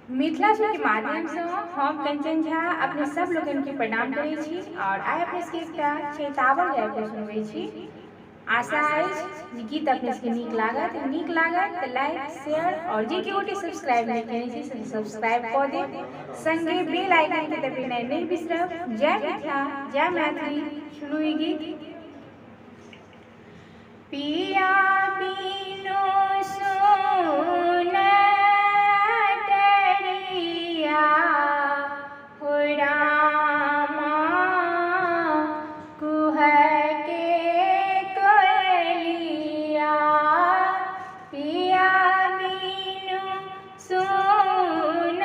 Mithila show के माध्यम से हम कंचन झा अपने सब लोगन के प्रणाम करै छी और आइ अपने सबके एकटा चैतावर गाबि कऽ सुनबै छी। आशा अछि जे गीत अपने सबके नीक लागत। नीक लागत तऽ लाइक, शेयर और जे केओ गोटे सब्सक्राइब नहि केने छी से सब्सक्राइब कऽ देब, संगे बेल आइकन के दबेनाइ नहि बिसरब। जय मिथिला, जय मैथिली। सुनू ई गीत। पिया बिनु सुन डरिया हो रामा, कुहके कोयलिया। पिया बिनु सुन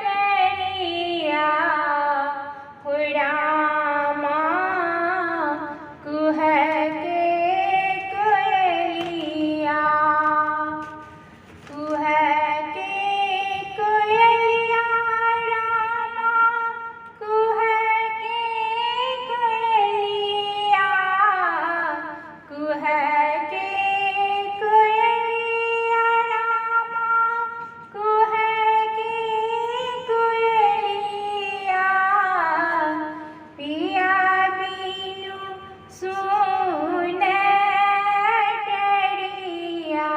डरिया हो रामा, कुहके कोयलिया। कुहके कोयलिया रामा, कुहके कोयलिया। कुहके कोयलिया रामा, कुहके कोयलिया। पिया बिनु सुन डरिया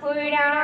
हो रामा।